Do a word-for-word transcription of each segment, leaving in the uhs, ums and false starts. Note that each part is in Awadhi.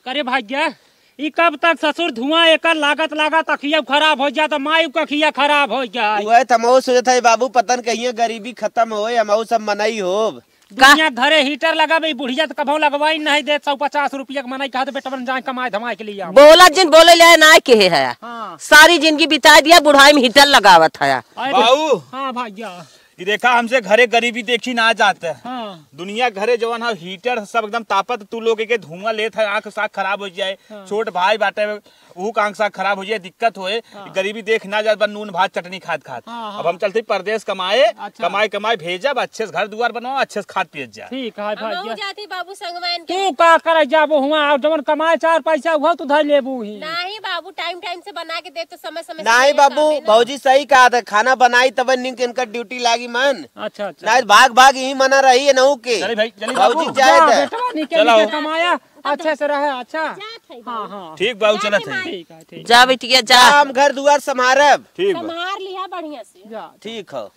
करे भाग्या, ई कब तक ससुर धुआं एकर लागत लागत अखिया खराब होइ जात, माई क अखिया खराब होइ जाए। उहे त हमहू सोचत है बाबू, पता न कहिया गरीबी खतम होए, हमहू सब मनई होब। दुनिया घरे हीटर लगावे, ई बुढ़िया त कभो लगवाई नहीं देत, सौ पचास रुपया क मनई कहत बेटवन जाए कमाए धमाए के लिए आओ। बोला जिन बोले ले ना के है। हाँ। सारी जिंदगी बिताइ दिया बुढ़ाई में हीटर लगावत है। अरे बाऊ। हाँ भाग्या। ई देखा, हमसे घरे गरीबी देखी ना जात है। हाँ। दुनिया घरे जवन है हीटर सब एकदम तापत, तू लोग के धुआं लेत है, आँख साख खराब होइ जाए। हाँ। छोट भाई बाटे, उहू का आँख साख खराब होइ जाए, दिक्कत होए। हाँ। गरीबी देख ना जात बा, नून भात चटनी खात खात। हाँ, हाँ। अब हम चलते परदेस कमाए, अच्छा। कमाए कमाए भेजब, अच्छे से घर दुआर बनाओ, अच्छे से खात पियत जा। ठीक है भाई। हमहू जाती बाबू संगवाइन के। तू का करे जाबो हुआ, और जवन कमाए चार पैसा हुआ तू धर लेबू ही। नहीं बाबू, टाइम टाइम से बना के दे तो समय समय से नहीं देता बाबू, हमें ना। भौजी सही कहा था, खाना बनाई तब निक इनका ड्यूटी लागी मन। अच्छा, अच्छा। नहीं भाग भाग यही मना रही है नहू के। चली भाई, चली भौजी बाबू। जाए जा, थे। बेटवा निके चलो। निके कमाया, अच्छे से रहे, अच्छा। जात है हाँ, बाबू। हाँ। ठीक बाबू, जात चलत है है। माई। ठीक है, ठीक। जा बिटिया, जा। जा, हम घर दुआर संभारब। ठीक बा। संभार लिहा बढ़िया से। जा। ठीक हो।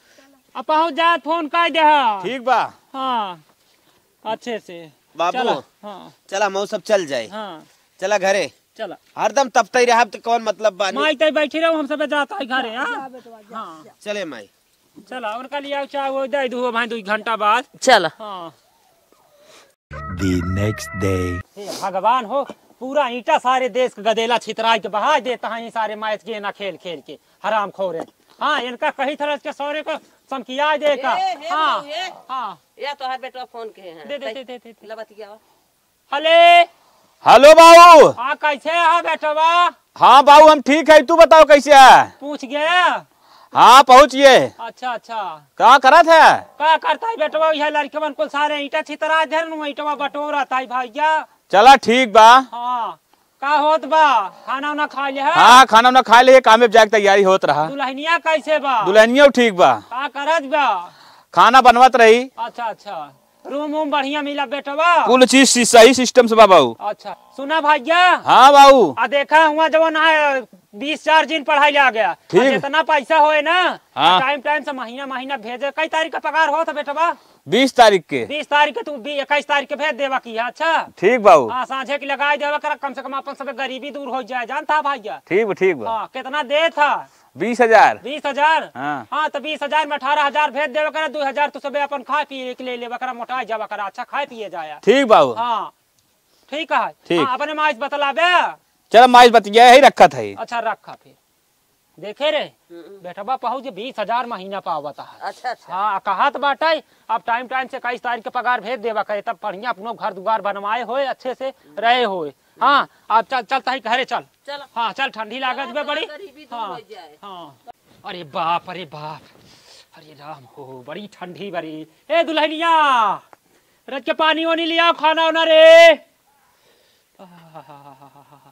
अब पहुँच जा, फोन कर दे। ठीक बा। हाँ, अच्छे से। बाबू, चला, हाँ। चला, हम सब चल जाए। हाँ। चला घरे। चला। हरदम तपतई रहब त कौन मतलब बा? माई तई बैठी रहू, हम सब जात है घरे, हाँ? जा बेटवा, जा, हाँ। जा। चले माई। चला, उनका लिए आओ, चाहे वो दे दू भाई, दू घंटा बाद। चला। हाँ। The next day। हे भगवान हो, पूरा ईंटा सारे देश के गदेला छितराई के बहा देता है, ये सारे मैच गेना खेल खेल के, हराम खोरे। हाँ, इनका कही था के सौरे को समकिया दे का। ए, हे हाँ, बहू, ए। हाँ। या तोहार बेटवा फोन के हैं। दे, दे, तै दे, दे, दे, दे। लबतिया। हेलो। हेलो बाबू। हाँ, कैसे है बेटवा? हाँ बाबू, हम ठीक है, तू बताओ कैसे है? पूछ गया। हाँ, पहुँच गए। अच्छा, अच्छा। का करत है? का करता है बेटवा? यह लड़कवन कुल सारे ईंटा छितरा दे रहन, ईंटवा बटोरत है भैया। चला ठीक बा। हाँ, का होत बा? खाना उना खा ले है? हाँ, खाना उना खा ले, कामे जाए के तैयारी होत रहा। दुल्हनिया कैसे बा? दुल्हनिया ठीक बा। का करत बा? खाना बनवत रही। अच्छा, अच्छा। रूम वूम बढ़िया मिला बेटवा? कुल चीज सी-, सही सिस्टम से बा बाबू। अच्छा, सुना भैया। हाँ बाबू। आ देखा हुआ जवन है, बीस हजार जिन पढ़ाई ले आ गया। ठीक। आ जितना पैसा होए ना, हाँ। टाइम टाइम से महीना महीना भेजे। कई तारीख का पगार होत है बेटवा? बीस तारीख के। बीस तारीख के तू बी-, इक्कीस तारीख के भेज देवा की है, अच्छा? ठीक बाबू। हाँ, साँझे की लगाई देवा करा, कम से कम अपन सब गरीबी दूर हो जाए, जानता है भैया? ठीक बा, ठीक बा। हाँ, कितना देत है? बीस हजार। बीस हजार? हाँ। हाँ, तो बीस हजार में अठारह हजार भेज देवे करे, दो हजार तू सबे अपन खाए पिए के ले लेवे करे, मोटाए जावे करे, अच्छा खाए पिए जाए। ठीक बाबू। हाँ, ठीक है। ठीक। हाँ, अपने माई से बतलाबे। चल, माई से बतिया ही रखत है। अच्छा, रखा फिर। देखे रे, हम्म। बेटवा पहुँच बीस हजार महीना पावत है। अच्छा, अच्छा। हाँ, कहत बाटे, अब टाइम टाइम से इक्कीस तारीख के पगार भेज देवा करे, तब बढ़िया अपनो घर दुआर बनवाए होए, अच्छे से रहे होए। हाँ, अब चल, चल तही घरे चल। चल। हाँ, चल, ठंडी लागत बे बड़ी। गरीबी दूर हाँ, हो जाए। हाँ। अरे बाप, अरे बाप, अरे राम हो, बड़ी ठंडी बड़ी। ए दुल्हनिया, रज के पानी वानी लियाओ, खाना वाना रे।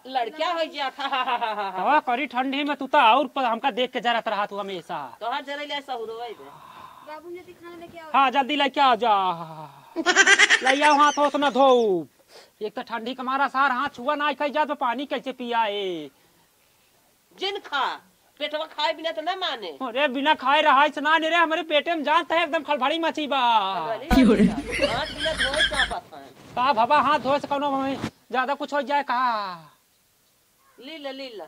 लड़किया हो गया था। हाँ, करी ठंडी में तू तो और प-, हमका देख के जरत रहा तू हमेशा। तोहार जरे ले सहुरो है बे। बाबू, जल्दी खाना लेके आओ। हाँ, जल्दी लेके आ जा। ले आओ, हाथ होत ना धो। एक तो ठंडी के मारा सार हाथ छुआ ना कही जात, तो पानी कैसे पियाए? जिन खा, पेटवा खाए बिना तो ना माने। अरे बिना खाए रहाई से ना ने रे, हमरे पेटे में जानत है एकदम खलबड़ी मची बा। खलबड़ी मची बा। हाथ बिना धोए चापत है। का बाबा, हाथ धोए से कौनो हमें ज्यादा कुछ हो जाए का? लीला, लीला।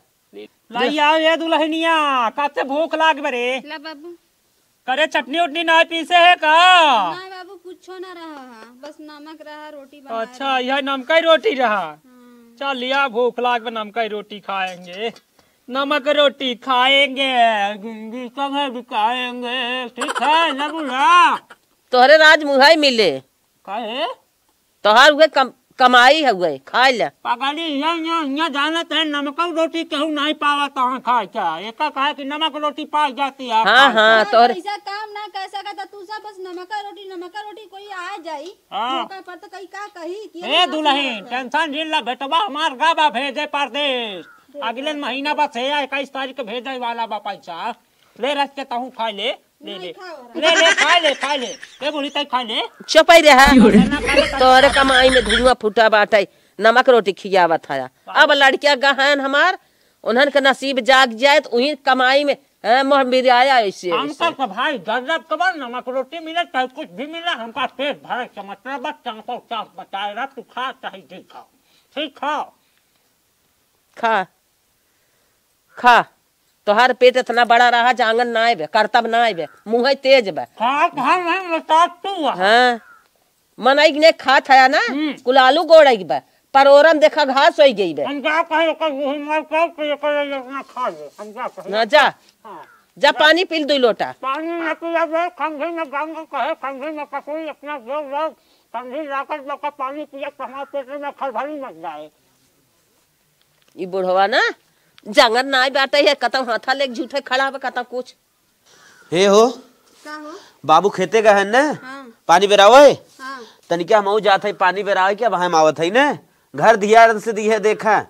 लाई आओ ये दुल्हनिया, कब से भूख लाग बरे? ला बाबू। करे चटनी उटनी ना पीसे है का? नहीं बाबू, कुछो ना रहा है, बस नमक रहा, रोटी बना अच्छा, रहे। यह नमका ही रोटी रहा। हम्म। चल लिया, भूख लाग बा, नमका ही रोटी खाएंगे, नमक रोटी खाएंगे, जिंदगी संगे बिताएंगे, ठीक है ना बूढ़ा? तोहरे राज मुहाई मिले। काहे? तोहार उहे कम-, कमाई हउए, खाए ला। पगली, यहाँ, यहाँ, यहाँ जानत है, नमकऊ रोटी केहू नहीं पावत, तहाँ खाए क्या? एका कहा कि नमक रोटी पाई जाती है, हाँ, खाए हाँ, क्या? तोहर पैसा काम ना कर सकत, तू सब बस नमका रोटी, नमका रोटी कोई आ जाई, हाँ। मौका पर तो कई का कही कि ए हम दुल्हन, खाए। टेंशन जिन ला, बेटवा हमार गा बा भेजे परदेस। अगले महीना बस है, इक्कीस तारीख के भेजे वाला बा पैसा। ले रख के तहूँ खा ले। ले, नहीं ले। खाओ, ले, ले, खा ले, खा ले। ए, बूढ़ी, तई खा ले। चुपई रहा। क्यों रे? तोहरे कमाई में धुआं फूटा बाटे, नमक रोटी खियावत हया। अब लड़किया गहन हमार, उन्हन के नसीब जाग जाए, तो उही कमाई में, हैं, मोह बिराया ऐसे, हम ऐसे। सब का भाई, गजब के बा, नमक रोटी मिले, चाहे कुछ भी मिले, हमका पेट भरे से मतलब बा, चार सौ चार बचाए रह, तू खा, चाहे जी खा। ठीक है। खा, खा। तोहार पेट इतना बड़ा रहा, जांगन ना आइबे, करतब ना आइबे, मुँह तेज बे। खात हम हैं, मोटात तू आ। हाँ, मनई ने खात है ना, हम्म। कुल आलू गोड़ई बे, परोरम देखा घास होई गई बे। हम का कहे, ओकर मुँह मार कर, तो एकर इतना खा ले, हम का कहे। ना जा, हाँ। जा पानी पी ले दुई लोटा। पानी ना पिया बे, खंघी में गंग कहे, खंघी में कसूरी इतना जोर जोर, खंघी लागत बा, पानी पिया तो हमारे पेट में खलबली मच जाए। ई बुढ़वा ना, जांगर नाई बाटे है, कतौ हाथा लेके झूठे खड़ा बा, कतौ कुछ। हे हो, का हो? बाबू खेते गए हैं ना? हाँ। पानी बेरावे? हाँ। तनिका हमहू जात है पानी बेरावे के, अब हम आवत है ना। घर धियान से दिहे देखा।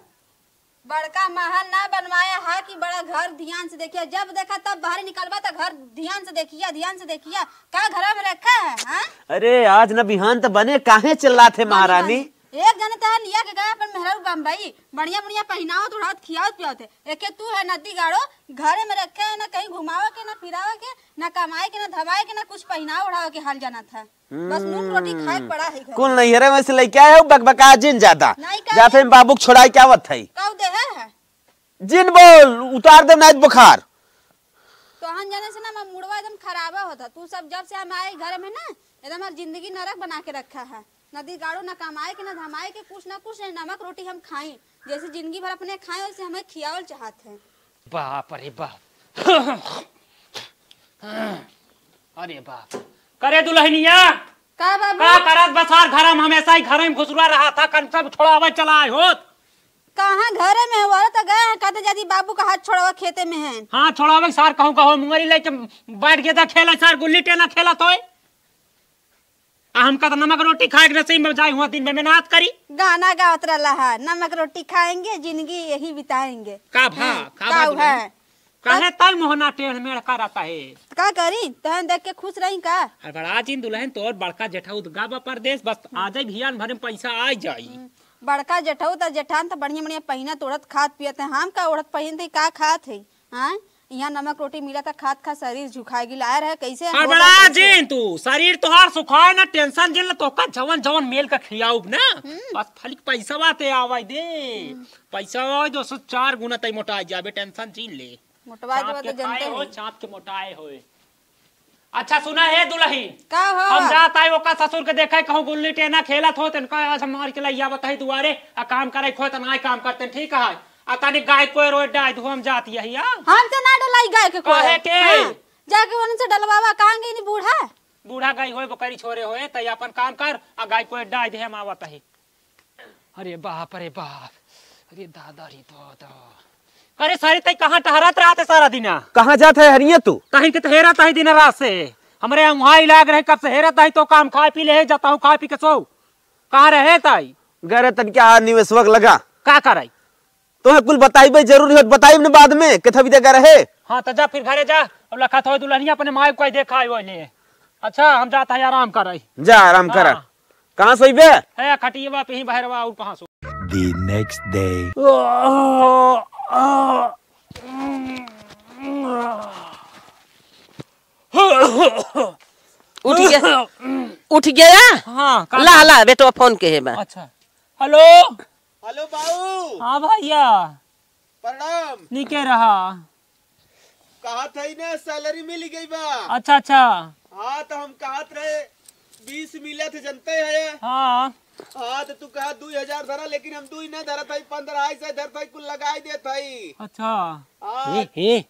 बड़का महल ना बनवाया है कि बड़ा घर धियान से देखिया, जब देखा तब बाहर निकलबा त घर धियान से देखिया, धियान से देखिया। का घर में रखा है, हाँ? अरे आज न बिहान त बने, काहे चिल्लात है बनी, महारानी? बनी। एक जने तहर लिया के गए अपन मेहरारू बम्बई, बढ़िया बढ़िया पहिनावत ओढ़ावत खियावत पियावत है। एके तू है नदी गाड़ो, घरे में रखे है, ना कहीं घुमावे के, ना फिरावे के, ना कमाए के, ना धमाए के, ना कुछ पहिनावे ओढ़ावे के हाल जानत है। बस नून रोटी खाए के पड़ा है घर। कुल नैहरे में से लेके आए हो, बकबका जिन ज्यादा। नहीं का जाते है? हम बाबू के छोड़ाई के आवत है। काऊ दे है? जिन बोल, उतार दे नाच बुखार। तोहन जाने से ना, मैं मुड़वा एकदम खराबा होता। तू सब जब से हम आए घर में ना, एकदम हमार जिंदगी नरक बना के रखा है। नदी गाड़ो, ना कमाए के, ना धमाए के, कुछ ना कुछ, नहीं नमक रोटी हम खाई। जैसे जिंदगी भर अपने खाए, वैसे हमें खियावल चाहत है। बाप रे बाप। अरे बाप। करे दुल्हनिया, का बाबू? का करत बसार घर में, हमेशा ही घर में घुसुरा रहा था, कन सब छोड़ावे चला आए होत। कहाँ घरे में हो? अरे तो गए हैं, कहते जाती बाबू का हाथ छोड़ावा खेते में है। हाँ, छोड़ावे सार कहूँ का हो, मुंगरी लेके बैठ गया था खेला सार, गुल्ली टेना खेला तो। आ हमका तो नमक रोटी खाए के नसीब में जाए हुआ, दिन में मेहनत करी। गाना गावत रहला है, "नमक रोटी खाएंगे, जिंदगी यही बिताएंगे।" का भा, हैं? का का भा है? दुल्हन? काहे तब तय मोहना टेढ़ मेढ़ करत है? का करी? तहन देख के खुश रही का? अरे बड़ा जिन दुल्हन तोर बड़का जेठा उदगा बा परदेस, बस आ जाई भियान भरे में पैसा आ जाई। हम्म, बड़का जेठऊ त जेठान त बढ़िया बढ़िया पहिनत ओढ़त खात पियत है, हम का ओढ़त पहिनत है, का खात है? हाँ, यहाँ नमक रोटी मिला त खात खा शरीर झुकाए गिल आए रहे, कैसे हम अरे बोला बड़ा कैसे? जिन तू, शरीर तोहार सुखाए ना, tension जिन ले, तोका जवन जवन मेल का खियाउब ना, हम्म। बस फलिक पैसा बाते आवाई दे, हम्म। पैसा आवाई दो सौ चार गुना तई मोटा जाबे, tension जिन ले। मोटवा चाप के के तो जनते खाए हो, हैं। चाप के मोटाए होए। अच्छा सुना है दुलही, का हो? हम जात आई ओका ससुर के देखे कहूँ गुल्ली टेना खेलत हो, तनका आज हम मार के लइया बताई दुआरे, आ काम करे खो त नाय काम करते, ठीक है? आ तनी गाय को रोज डाय धो हम जात यही, आ? हम तो ना डलाई गाय के कोई। काहे के? हाँ, जाके उनसे डलवावा, कहाँ गई नी बूढ़ा? बूढ़ा गाय होए, बकरी छोरे होए, त अपन काम कर, आ गाय को डाय दे हम आवत ही। अरे बाप रे बाप, अरे दादा रे दादा। अरे सारी तई कहाँ टहरत रहत है सारा दिना? कहाँ जात है हरिये तू? तही के तो हेरत है दिन रात से। हमरे वहाँ इलाग रहे, कब से हेरत है तो काम खाए पी ले है, जाता हूँ खाए पी के सो। कहाँ रहे ताई? गरे तन क्या निवेशवक लगा। का कराई? तोहे कुल बताइबे जरूरी होत, बताइब न बाद में, केथा बिदा गरे है। हाँ, त जा फिर घरे जा, अब लखा थोड़ी दुल्हनिया अपने माई को देखा आई ले। अच्छा, हम जात है आराम कराई। जा आराम करा। हाँ। कहाँ सोइबे? है खटियवा पे ही बहरवा, और कहाँ सो? The next day। उठ गया? उठ गया? हाँ, का ला, ला, बेटवा फोन के है बा। अच्छा। हेलो। हेलो बाऊ। हाँ भैया। प्रणाम। निके रहा। कहत है ना, salary मिल गई बा। अच्छा, अच्छा। हाँ, तो हम कहत रहे, बीस मिलत है, जनते है। हाँ। हाँ, तो तू कहा दुई हजार धरा, लेकिन हम दुई ना धरत है, पन्द्रह से धरत है, कुल लगाई देत है। अच्छा। हाँ। ए, ए,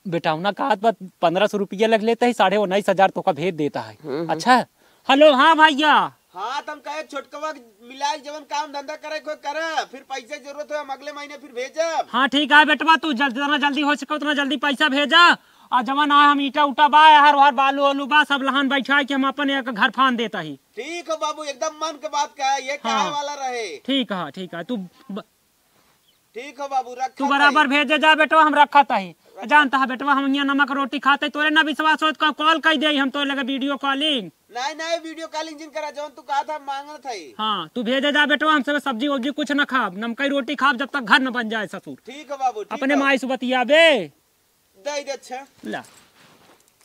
बेटावना कहत बा, पन्द्रह सौ रुपया लग लेता है, साढ़े उन्नीस हजार तोका भेज देता है। हम्म, हम्म। अच्छा, हेलो, हाँ भैया। हाँ, त हम कहे छोटकवा के मिलाए जवन काम धंधा करे कोई करे, फिर पैसे जरूरत हो, हम अगले महीने फिर भेजब। हाँ, ठीक है बेटवा, तू जल्द, जितना जल्दी हो सके उतना जल्दी पैसा भेजा। और जवन आ हम ईटा उटा बा, हर हर बालू ओलू बा, सब लहान बैठा के हम अपन एक घर फान देता ही। ठीक हो बाबू, एकदम मन के बात कहा, ये हाँ। कहे वाला रहे। ठीक है, ठीक है, तू ब- ठीक हो बाबू, रखा तू बराबर ताई। भेजे जा बेटवा, हम रखा ताही। रखा। जानता है बेटवा, हम यहाँ नमक रोटी खाते, तोरे ना विश्वास होत का call कर दे, हम तोरे लगे video calling। नहीं, नहीं, video calling जिन करा, जौन तू कहा था, मांगत है। हाँ, तू भेजे जा बेटवा, हम सब सब्जी वब्जी कुछ ना खाब, नमकई रोटी खाब, जब तक घर न बन जाए ससुर। ठीक हो बाबू, ठीक अपने हो। माई से बतियाबे। दे दे, अच्छा। ला।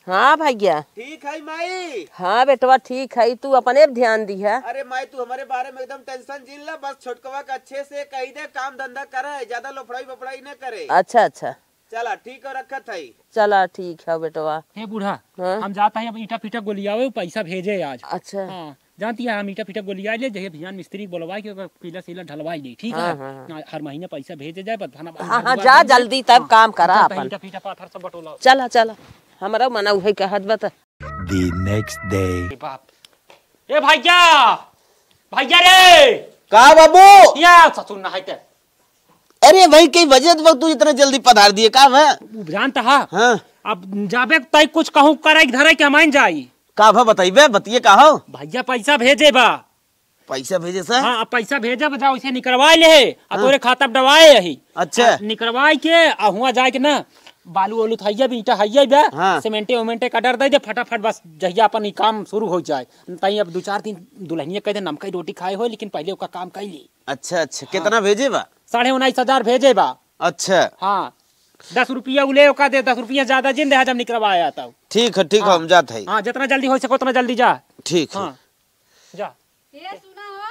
हाँ भैया। ठीक है माई। हाँ बेटवा ठीक है, तू अपने पे ध्यान दिहा। अरे माई, तू हमरे बारे में एकदम tension जिन ला, बस छोटकवा के अच्छे से कही दे, काम धंधा करे, ज्यादा लफड़ाई बफड़ाई न करे। अच्छा अच्छा। चला ठीक है, रखत है। चला ठीक है बेटवा। हे बूढ़ा, हाँ? हम जात है अब ईटा फीटा गोलियावे, पैसा भेजे आज। अच्छा। हाँ, जानती है हम ईटा फीटा गोलिया ले, जहिया भियान मिस्त्री के बोलवाए के ओकर पीला सीला ढलवाई ले, ठीक है? हाँ, हाँ, हाँ। हाँ, हर महीने पैसा भेजे जाए, बस थाना हाँ, हाँ, जा जल्दी तब हाँ, काम करा जात है अपन। ईटा फीटा पाथर सब बटोला। चला चला, हमरा मना उहे कहत बा त। The next day। ए बाप, ए भैया, भैया रे। का बाबू? या ससुर ना है ते। अरे भाई, कई वजह तो तू इतना जल्दी पधार दिए, का भा? उ जानता हा? हाँ। अब जाबे तई कुछ कहूँ करे धरे के हमाइन जाई। का भा बताइबे, बतिए का हो? भैया पैसा भेजे बा। पैसा भेजे सा? हाँ, अब पैसा भेजे बा, जाओ इसे निकरवाए ले है, आ हाँ। तोरे खाता पे डवाए यही। अच्छा। आ निकरवाए के, आ हुआ जाए के ना, बालू ओलू थैया भी, ईटा हैया बा, हाँ। सीमेंटे उमेंटे का डर दे दे, फटाफट बस जहिया अपन ई काम शुरू हो जाए। तई अब दो चार दिन दुल्हनिया कह दे नमकई रोटी खाए हो, लेकिन पहले ओका काम कर ली। अच्छा, अच्छा, हाँ। कितना भेजे बा? साढ़े उन्नीस हजार भेजे बा। अच्छा। हाँ, दस रुपया उ ले ओका दे, दस रुपया ज्यादा जिन दे, जब निकरवा आया तब। ठीक है, ठीक है, हाँ। हम जात है। हाँ, जितना जल्दी हो सके उतना जल्दी जा। ठीक है। हाँ, जा। ए, सुना हो?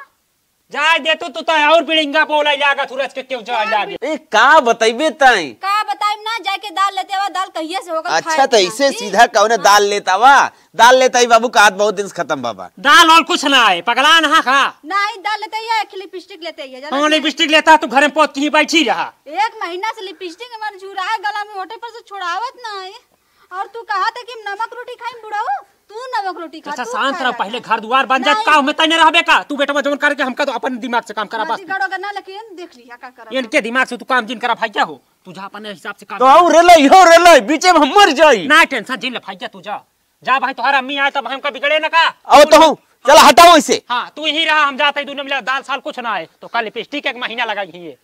जा दे तू, तू तो और बिड़िंगा बोला लागा, तू रच के क्यों जा लागे? ए, का बताइबे ताई? का बताइब ना, जाके दाल लेते आवा, दाल कहिए से होकर अच्छा, खाए तो के ऐसे ना, सीधा कौन हाँ। दाल लेता वा? दाल लेता ही बाबू, का हाथ बहुत दिन से खत्म बाबा। दाल और कुछ ना है, पगला ना खा। नहीं, दाल लेते ही है, एक lipstick लेते ही है, जाना हाँ, नहीं? Lipstick लेता तू घर में पोत के ही बैठी रहा। एक महीना से lipstick हमारे झुराए गला में, ओठे पर से छोड़ावत ना है। और तू कहा था कि हम नमक रोटी खाई बुढ़ऊ, तू नमक रोटी खा, अच्छा, तू शांत खाए रह, रहा पहले था। घर दुआर बन जात, नहीं। का हमें तने रहबे का? तू बेटवा जवन करके हमका तो अपन दिमाग से काम करा बस। गड़ो ना, लेकिन देख लिया का करत इनके दिमाग से तू काम जिन करा भाई, क्या हो? तू जा अपने हिसाब से काम तो करा। आऊ रे लाई, हो रे लाई, बीचे में हम मर जाई। ना tension जिन ले भाई, क्या तू जा। जा भाई, तोहरा अम्मी आए तब हमका बिगड़े ना का। आओ तो हूँ, चला हटाओ इसे। हाँ, तू यहीं रहा, हम जाते ही दोनों मिला, दाल साल कुछ ना आए, तो कल lipstick एक महीना लगाई ही ये।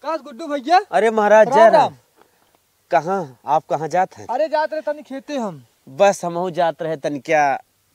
का गुड्डू भैया? अरे महाराज, राम जय राम। राम। कहाँ, आप कहाँ जात हैं? अरे जात रहे तनी खेते हम। बस हमहू जात रहे तनिका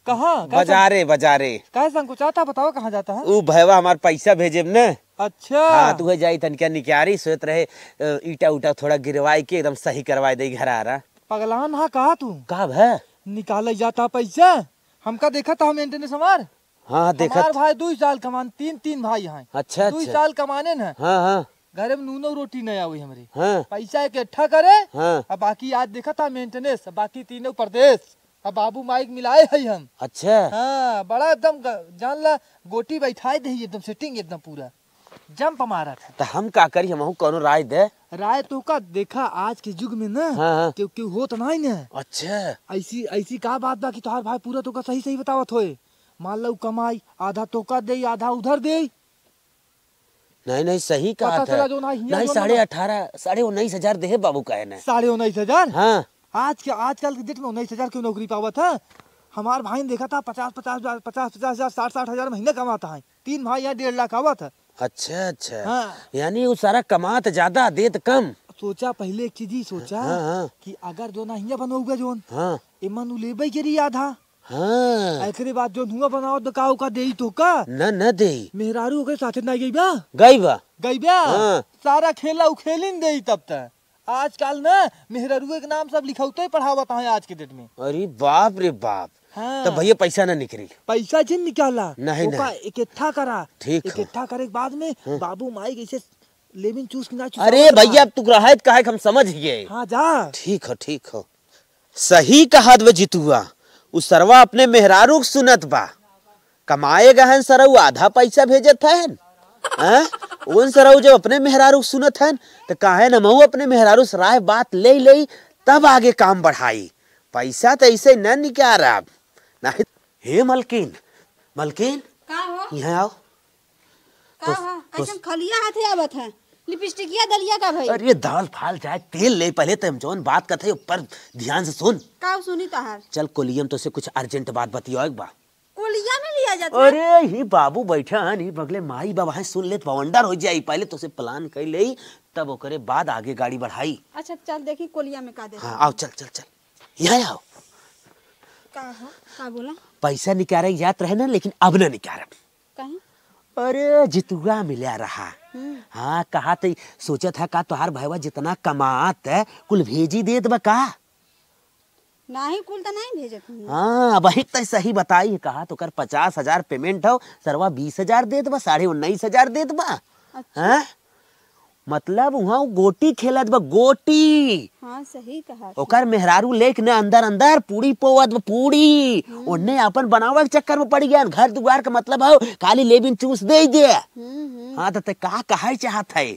कहाँ? का बाजारे, बाजारे। काहे संकोचाता? बताओ कहाँ जाता है? ऊ भैवा हमार पैसा भेजेब न। अच्छा। हाँ, तू है जाई तनिका निकारी, सोचत रहे, अ, ईटा उटा थोड़ा गिरवाई के एकदम सही करवाई दे घर आ रहा। पगलान हा कहा तू? का भै? निकाले जाता पैसा? हमका देखा था maintenance हमार? हाँ, हाँ, देखत। हमार भाई दुई साल कमान, तीन, तीन भाई हैं। अच्छा, दुई अच्छा। साल कमाने न। हाँ, हाँ। घरे में नूनो रोटी नहीं आवे हमरे। हाँ। पैसा इकट्ठा करे, हाँ। अब बाकी आज देखत हा maintenance, बाकी तीनों परदेस। अब बाबू माई के मिलाए है हम। अच्छा। हाँ, बड़ा एकदम ग-, जान ला गोटी बैठाए दे एकदम setting एकदम पूरा। Jump मारत है। त हम का करी, हमहू कौनो राय दे। राय तो का देखा, आज के युग में ना, हाँ, हाँ। केहू, केहू होत नाई ना। अच्छा। ऐसी, ऐसी का बात बा कि तोहार भाई पूरा तोका सही, सही बतावत होए? मान लो कमाई, आधा तोका दे, आधा उधर दे। नहीं, नहीं, सही कहा पता था। चला जो ना, हियाँ नहीं, जो ना। साढ़े अठारह, साढ़े उन्नीस हजार देहे बाबू कहे ना। साढ़े उन्नीस हजार? हाँ। आज के, आजकल के date में उन्नीस हजार के नौकरी पावत है। हमार भाई ने देखा था, पचास, पचास हजार, पचास, पचास हजार, साठ, साठ हजार महीना कमाता है। तीन भाई यहाँ डेढ़ लाख आवत है। अच्छा, अच्छा। हाँ। यानी वो सारा कमात ज्यादा, देत कम। सोचा पहले एक चीज ही सोचा हाँ, हाँ। कि अगर जो ना हियाँ बनोगे जोन, हाँ। एमन उ लेबे के रही आधा। हाँ। एकरे बाद जोन हुआ बनावत बा का ओका देई तो का? न, न देई। मेहरारू ओकरे साथे ना गई बा? गई बा। गई बा? हाँ। सारा खेला उ खेलिन देई तब त। आजकल ना मेहरारू के नाम सब लिखौते पढ़ावत हैं आज के date में। अरे बाप रे बाप। हाँ। तब भैया पैसा ना निकली। पैसा जिन निकाला। नहीं, ओका नहीं। इकट्ठा करा। ठीक है। इकट्ठा करे के बाद में हाँ। बाबू माई कैसे लेमिन चूस के ना चूस अरे आवत बा। भैया, अब तू रहत काहे के हम समझ गए। हाँ, जा। ठीक हो, ठीक हो। सही कहत बे जितुआ, उ सरवा अपने मेहरारू के सुनत बा। कमाए गहन सरऊ आधा पैसा भेजत हन, हैं? उन सरऊ जब अपने मेहरारू के सुनत हन, त काहे न हमहू अपने मेहरारू से राय बात ले लेई, तब आगे काम बढ़ाई। पैसा त ऐसे न निकारब। नहीं, हे मलकिन, मलकिन, का हो? यहाँ आओ। का तो, हा? तो ऐसन खलिया हाथे आवत है। लिपस्टिकिया दलिया का भई? अरे दाल फाल जाए, तेल ले, पहले तो हम जौन बात करते हैं ऊपर ध्यान से सुन। का सुनी तहार? चल कोलियम तो से कुछ urgent बात बतियाओ एक बार। कोलिया में लिया जाता है? अरे ही बाबू बैठा है, नहीं बगले माई बाबा है, सुन ले बवंडर हो जाई। पहले तो से plan कर ले, तब ओकरे बाद आगे गाड़ी बढ़ाई। अच्छा चल देखी कोलिया में का दे। हाँ आओ, चल चल चल, यहाँ आओ। का हो? का बोला? पैसा निकारे जात रहे ना, लेकिन अब ना निकारब। काहे? अरे, जितुआ मिला रहा। हम्म। हाँ, कहा थे, सोचत है का तोहार भैया जितना कमात है, कुल भेजी देत बा का? नाही, कुल त नाही भेजत हूँ। हाँ, वही त सही बताई है, कहा तो कर पचास हजार payment हो, सरवा बीस हजार देत बा, साढ़े उन्नीस हजार देत बा। अच्छा। हाँ? मतलब वहाँ वो गोटी खेलत बा, गोटी। हाँ, सही कहा। ओकर मेहरारू लेके न अंदर अंदर पूड़ी पोवत बा, पूड़ी। हम्म। ओन्ने अपन बनावे के चक्कर में पड़ गया, घर दुआर के मतलब हो, खाली लेबिन चूस दे दे। हम्म, हम्म। हाँ, तो ते का कहे चाहत है?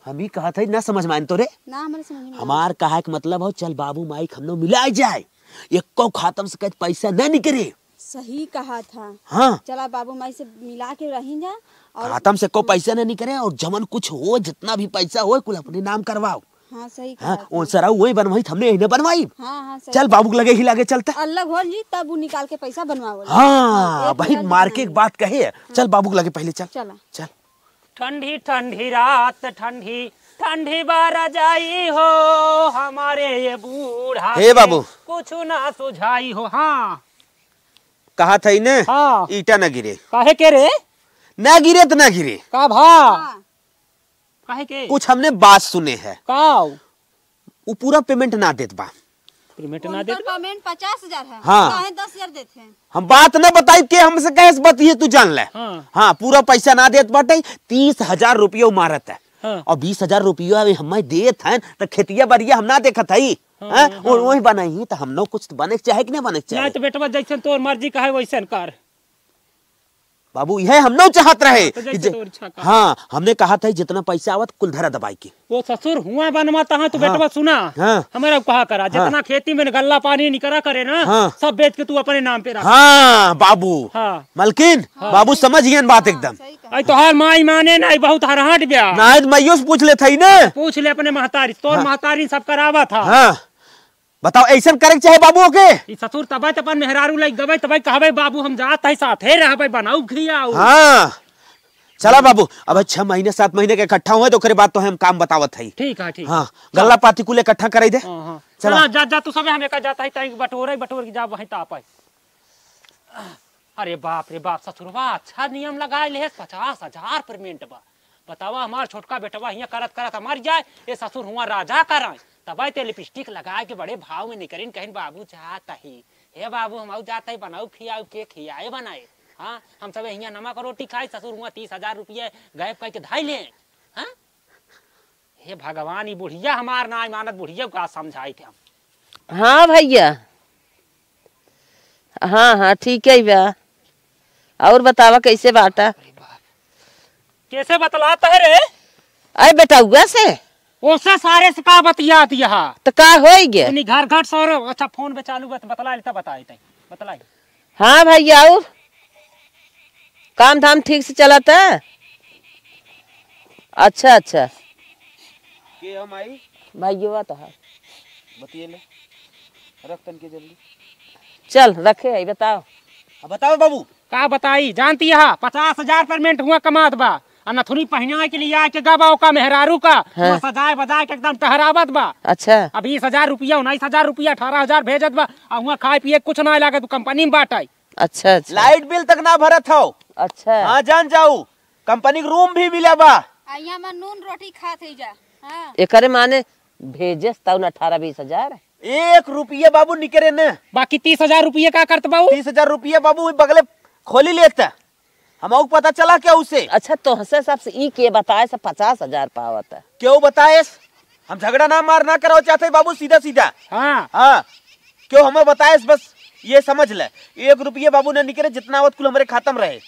हम ही कहत हई, ना समझ में आइन तोरे? ना, हमरे समझ में ना। हमार कहे के मतलब हो, चल बाबू माई के हमनो मिलाए जाए, एको खातम से कहीं पैसा ना निकरे। सही कहा था। हाँ। चला बाबू माई से मिला के रही जा। और खातम से को पैसा ना निकरे, और जमन कुछ हो, जितना भी पैसा हो, कुल अपने नाम करवाओ। हाँ, सही हाँ, कहा था। उन सराऊ वही बनवाई, हमने यही ना बनवाई। हाँ, हाँ, सही चल कहा। बाबू के लगे ही लागे चलता। अलग हो जी, तब वो निकाल के पैसा बनवाओ। हाँ, हाँ, एक भाई हजार मार के एक बात कहे, हाँ। चल बाबू के लगे पहले चल। चला। चल। ठंडी ठंडी रात, ठंडी ठंडी बा रजाई हो, हमारे ये बूढ़ा हे के बाबू। कुछ ना सुझाई हो। हाँ। कहा था इने? हाँ। ईटा ना गिरे। काहे के रे? ना गिरे तो ना गिरे। का भा? हाँ। काहे के? कुछ हमने बात सुने है। का? उ पूरा payment ना देत बा। Payment ना उनकर देत बा? Payment पचास हजार है। हाँ। काहे दस हजार देत हैं? हम बात ना बताई के हमसे कहे से बतिये तू जान ले। हाँ। हाँ, पूरा पैसा ना देत बाटे, तीस हजार रुपया उ मारत है। हाँ। और बीस हजार रुपया अभी हमें देत हैं, तो खेतिया बरिया हम ना देखत हई। हाँ, हैं? हाँ, और हाँ। वही बनाई तो हम लोग कुछ तो बने के चाहे कि नहीं बने के चाहे? नहीं तो बेटवा जैसन तोर मर्जी कहे वैसन कर। बाबू, यह हम नहीं चाहत रहे हाँ, तो कि जैसे जे-, तोर इच्छा का। हाँ, हमने कहा था जितना पैसा आवत कुल धरा दबाई के। वो ससुर हुआ बनवा तहाँ तो हाँ। बेटवा सुना, हाँ। हमारा कहा करा, हाँ। जितना खेती में गल्ला पानी निकरा करे ना, हाँ। सब बेच के तू अपने नाम पे रख। हाँ, बाबू। हाँ। मलकिन, हाँ। बाबू समझ गए बात हाँ, एकदम। सही कहा। आई तोहार माई माने नहीं, बहुत हरहाट ब्या। नहीं, तो माइयों से पूछ ले था ही ना। पूछ ले अपने महतारी, तोर हाँ। महतारी सब करावा था। हाँ। बताओ, ऐसन करे के चाहे बाबू के? ई ससुर तबे त अपन मेहरारू लइक गबे, तबे कहबे, "बाबू, हम जात हई, साथे रहबे, बनाऊ खियाऊ।" हाँ। चला बाबू, अब छह महीने, सात महीने के इकट्ठा हुए, तो ओकरे बाद तो हम काम बतावत हई। ठीक है, ठीक। हाँ, चल। गल्ला पाती कुल इकट्ठा कराई दे। हाँ, हाँ। चला। चला, जा, जा, तू सबे हम एका जात हई, ताई बटोरे, बटोर के जा, वहीं ताप है। अरे बाप रे बाप, ससुरवा अच्छा नियम लगाए ले, पचास हजार payment बा। बतावा, हमार छोटका बेटवा हियाँ करत करत मर जाए, ये ससुर हुआ राजा कराए, तबे ते lipstick लगाए के बड़े भाव में निकरिन, कहिन, "बाबू जात ही, हे बाबू, हम आऊ जात ही, बनाऊ खियाऊ, के खियाए बनाए।" हाँ, हम सब हियाँ नमक रोटी खाई, ससुर हुआ तीस हजार रुपये गायब करके धाई ले। हाँ, हे भगवान, ई बुढ़िया हमार नाई मानत, बुढ़िया का समझाई थे हम। हाँ भैया, हाँ, हाँ, ठीक है बा। और बतावा, कैसे बाटा? कैसे बतलात है रे? अरे बेटउआ से। ओसे सारे से का बतियात यहाँ? तो का होई गे? इतनी घर घर सौर, अच्छा, फोन पे चालू बत-, बतला लेता, बताए तई, बतलाई। हाँ भाई, और काम धाम ठीक से चलत है? अच्छा, अच्छा। के हम आई? भाइयोवा तो है। बतिए ले। रख तन के जल्दी। चल, रखे है, बताओ। अब बताओ बाबू। का बताई, जानती है, पचास हजार payment हुआ कमात बा। आ नथुनी पहिना के लिए आके गबा ओका मेहरारू का, हाँ। वो सजाए बजाए के एकदम टहरावत बा। अच्छा। अब बीस हजार रुपया, उन्नीस हजार रुपया, अठारह हजार भेजत बा। आ हुआ खाए पिए कुछ ना लागत, तू कंपनी में बाटे। अच्छा, अच्छा। लाइट बिल तक ना भरत हो। अच्छा। हाँ, जान जाऊ, कंपनी के रूम भी मिला बा। आ, यहाँ में नून रोटी खात है जा। हाँ। एकरे माने भेजस तउन अठारह बीस हजार। एक रुपया बाबू निकरे न। बाकी तीस हजार रुपया का करत बाबू? तीस हजार रुपया बाबू, वही बगले खोली लेता। हम आऊ पता चला क्या उसे? अच्छा, तोहसे सबसे ई के बताए से पचास हजार पावत है? क्यों बताएस? हम झगड़ा ना मार ना कराओ चाहते बाबू, सीधा सीधा। हाँ। हाँ। क्यों हमें बताएस, बस ये समझ ले, एक रुपये बाबू ने निकरे, जितना आवत कुल हमरे खाता में रहे।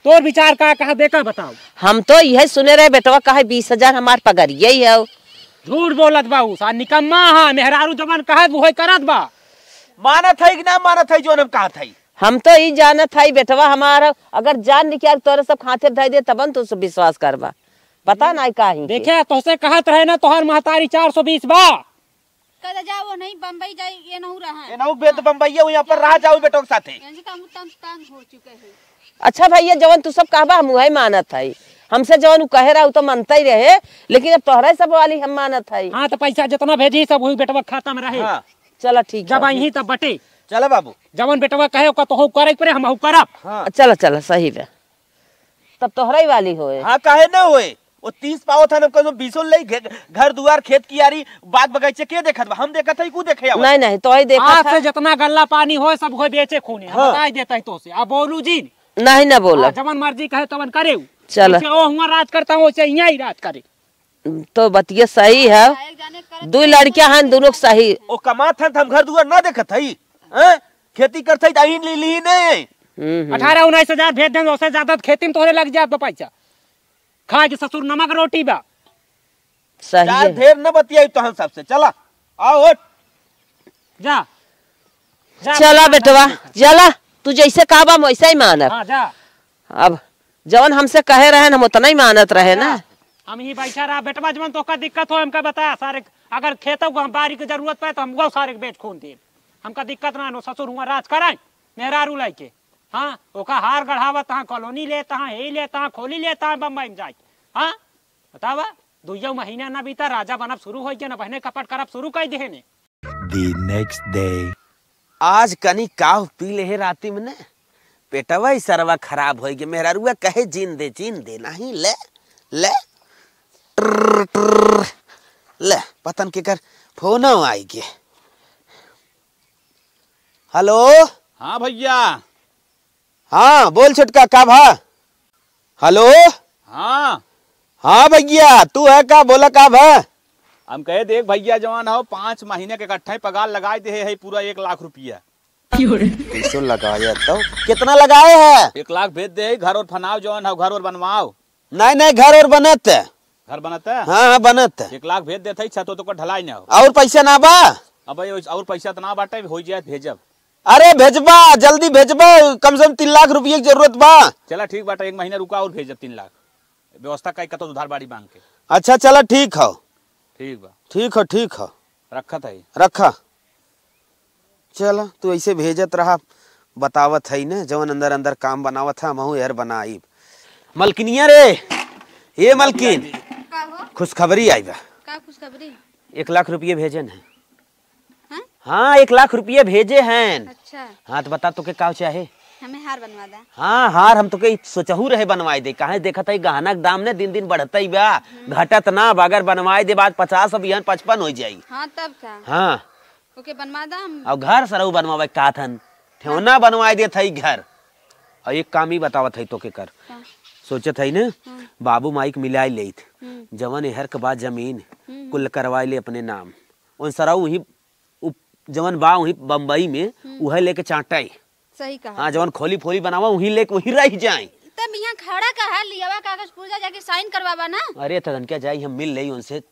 तोर विचार का कहा, देखा बताओ। हम तो यह सुने रहे बेटवा कहे बीस हजार हमार पगरिया ही है। झूठ बोलत बाबू, सा निकम्मा है, मेहरारू जवन कहे वो करत बा। मानत है कि ना मानत है जो हम कहत है? हम तो ई जानत हई बेटवा हमार, अगर जान निकाल तोरे सब हाथे धइ दे, तबन तू सब विश्वास करबा। पता नाई काहे के। देखे, तोसे कहत रहे ना, तोहार महतारी चार सौ बीस बा। कद जाओ नहीं, बम्बई जाई, ये नहू रहा है। ये नहू बेत बम्बई है, यहाँ पर रहा जाओ बेटों के साथे। इनसे कम तंग, तंग हो चुके हैं। अच्छा भैया, जवन तू सब कहबा, हम उहे मानत हई। हमसे जवन उ कहे रहा, उ तो मनते ही रहे, लेकिन अब तोहरे सब वाली हम मानत हई। हाँ, तो पैसा जितना भेजी, सब वही बेटवा खाता में रहे। हाँ। चला, ठीक जब है। आई ही तब बटे। चला बाबू। जवन बेटवा कहे ओका तोहू करे के पड़े, हमहू करब। हाँ। चला, चला, सही बा। तब तोहरे वाली होए। हाँ, काहे ना होए? वो तीस पावत है ना, कौनो बीसो ले घे-, घर दुआर, खेत कियारी, बाग बगीचे के देखत बा? हम देखत है, कु देखे आवत? नहीं, नहीं, तोहई देखत आज है। से जितना गल्ला पानी होए, सब होए बेचे खूने। हम हाँ। बताई देता है तो से। अब बोलू जी। नहीं ना बोलब। हाँ, जवन मर्जी कहे तवन करे उ। चला। जैसे ओ हुआ राज करता हो, वैसे हियाँ ही राज करे। तो बतिया सही है। दुई लड़कियां हैं, दोनों के सही। ओ कमात हैं त हम घर दुआर ना देखत हई, हैं? खेती करत हई त आइन ली ली नहीं। हम्म, हम्म। अठारह उन्नीस हजार भेज दें, ओसे ज्यादा त खेती में तोहरे लग जात बा पैसा। खाए के ससुर नमक रोटी बा। सही जा, है। ढेर न बतियाई तोहन सबसे, चला, आओ उठ। जा, जा, चला जा, बेटवा, जा। चला, तू जैसे कहबा हम वैसे ही मानब। हाँ, जा। अब जवन हमसे कहे रहेन, हम उतना ही मानत रहे ना। हम ही बैठा रहा, बेटवा, जवन तोका दिक्कत हो, हमका बता, सारे, अगर खेतों को हम बारी के जरूरत पड़े, तो हम वो सारे के बेच खून देब। हमका दिक्कत ना, नो ससुर हुआ राज कराए, मेहरारू लाइके। हाँ, ओका हार गढ़ावत हाँ, कॉलोनी लेत हाँ, हे लेत हाँ, खोली लेत हाँ, बम्बई में जाए। हाँ, बतावा, दुइयो महीना ना बीता, राजा बनब शुरू होइ गया, ना बहने कपट करब शुरू कर देहे ने। The next day। आज कनी काव पी ले हे राती में ने, पेटवा ही सरवा खराब होइ गया। मेहरारुआ कहे, "जीन दे, जीन दे, नहीं ले, ले।" ट्र, ट्र, ले, पतन के कर फोनो आई गए। हेलो। हाँ भैया। हाँ, बोल छोटका, का भा? हेलो। हाँ। हाँ भैया, तू है का? बोला, का भा? हम कहे, देख भैया, जवान हो, पाँच महीने के इकट्ठा ही पगार लगाए दे है पूरा एक लाख रुपया। पैसो लगाया तो कितना लगाए है? एक लाख भेज दे, घर और फनाओ, जवान हो, घर और बनवाओ। नहीं, नहीं, घर और बनत। घर बनत है? हाँ, हाँ, बनत। एक लाख भेज देत है, छत तो ढलाई ना हो। और पैसा ना बा? अब भाई, और पैसा तो ना बाटे, हो जाए, भेजब। अरे भेजबा, जल्दी भेजबा, कम से कम तीन लाख रुपये की जरूरत बा। चला ठीक बाटे, एक महीना रुका और भेजब तीन लाख। व्यवस्था कई कतो उधार बाड़ी मांग के। अच्छा, चला ठीक हो। ठीक बा। ठीक हो, ठीक हो। रखत है। रखा। चला, तू ऐसे भेजत रहा, बतावत है न, जवन अंदर अंदर काम बनावत है, हमहू यार बनाइब। मलकिनिया रे, ए मलकिन, का हो? खुशखबरी आई बा। का खुशखबरी? एक लाख रुपये भेजन है। हाँ? हाँ, एक लाख रुपये भेजे हैं। अच्छा। हाँ, तो बता, तोके का चाहे? हमें हार बनवा दा। हाँ, हार हम तोके सोचहू रहे बनवाए दे। काहे देखत है, गहना के दाम ने दिन दिन बढ़त ही बा, हम्म। घटत ना बा। अगर बनवाए दे, बात पचास, अब यहाँ पचपन हो जाई। हाँ, तब का? हाँ। ओके, बनवा दा हम। और घर सरऊ बनवावे का थन, ठेवना बनवाए देत है घर। और एक काम ही बतावत है तोके कर। का? सोचत है ना, हाँ। बाबू माई के मिलाई लेत। हम्म। जवन एहर के बा जमीन, हम्म। कुल करवाए ले अपने नाम। उन सरऊ वहीं उप-, जवन बा वहीं बम्बई में, हम्म। उहे लेके चाटाई। सही कहा। हाँ, जवन खोली फोली बनावा, वहीं लेके वहीं रह जाए। तब यहाँ खड़ा का है, लियावा कागज पुर्जा, जाके साइन करवावा ना। अरे, तदन क्या जाई, हम मिल लेई उनसे।